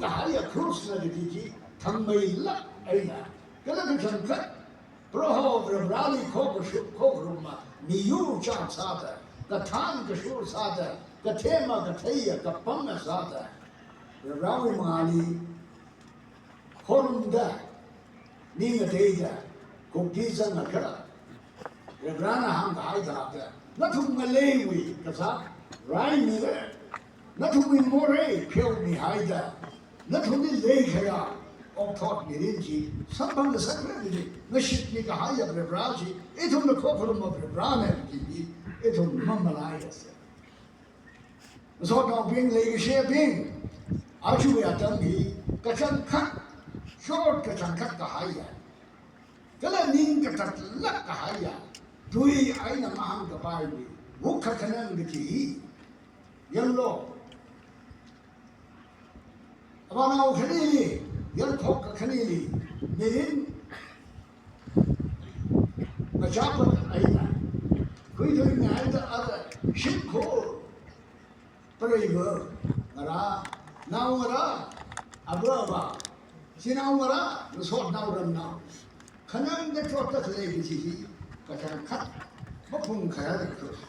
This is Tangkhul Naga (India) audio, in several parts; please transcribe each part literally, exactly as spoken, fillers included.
Haya cross na kaji chi thangmeilāk eina, kala kachangkhat Proho Varivarāli khokashur, khokharuma, miyur chāng sāda, kathān kashur sāda, kathema katheiya kapanga sāda, Varivarāwui mangāli khorumda, ning ngateida, khuktizang akha, Varivarāna hāngkahai thāda, nathum ngaleiwui kazā raimira, nathumwui morei pheomihaida, nathumli leikhayā okthot mirin chi samphang ngasakra kaji ngashitmi kahaiya Varivarā chi, ithumna khokharuma Varivarāna kaji hi ithum mamalaiasa. Masotnaobing, leikashibing, ajawui atam hi kachangkhat, short kachangkhat kahaiya, kala ning katatlāk kahaiya, tui eina mahāngkapaiwui wuk kakhanang kaji hi yanglu. Avānao khanili, yarkhok kakhanili, mirin machāpat eina, khuithuingaida ara shimkhur, preiva ngarā, nao ngarā, ava avā, shanao ngarā, masotnao ramnao, khanangda chotda khalei kaji hi kachangkhat maphungkharāra cross.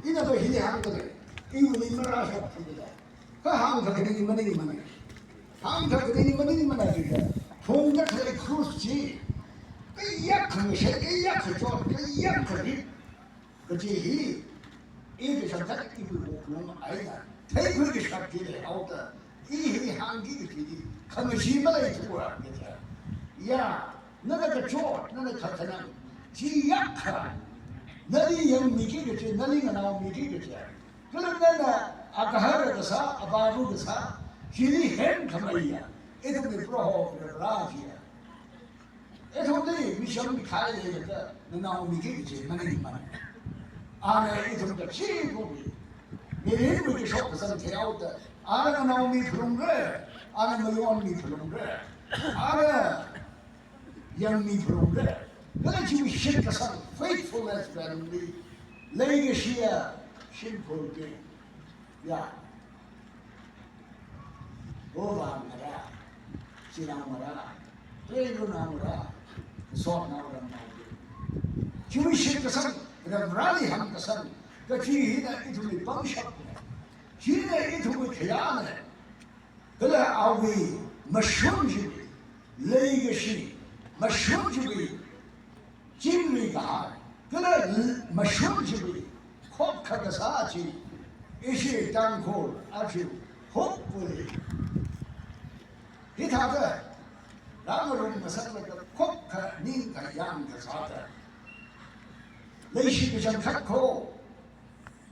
Ina va hili hāngkadalei, iwuili marāshok thidalei. Kha hāngkakhaning maningmana. Hāngkakhaning maningmana jida, phungda khalei cross chi kayākha ngashei, kayākha chot, kayākha rit kaji hi, i kachangkhat iwui wuklung eina theikhui kashap chi leihaoda, i hi hāngki kaji hi khangachee maleithura kaja. Ya, nana kachot, nana kakhanang, chiyākha nali yangmiki kaja, nali nganaomiki kaja, kala nana agahara kasā, avaru kasā, chili henkhameiya ithumwui Proho Varivarā chiya. Ithumli misham mikhai leilaga nganaomiki kaji maningmana. Ana ithum kachikathāwui mirinwui kashok kazang theihaoda, ana nganaomiphalungra, ana mayonmiphalungra, ana yangmiphalungra. Kala chiwui shitkasang, faithfulness family, leikashiya shimkhurbing, ya, avāvā ngarā, shanao ngarā, preiva nao ngarā, masotnao ramnao, chiwui shitkasang, Varivarāli hāngkasang kaji hina ithumwui pangshapna, china ithumwui khayāna. Kala awui mashun chiwui leikashi, mashun chiwui chingri kahai, kala l-, mashun chiwui khokkha kasā chi, ishi Tangkhul aja hokpuli hithāda rāngarum ngasaklaga khokkha ningkayāng kasāda, leishi kachangkhat kho,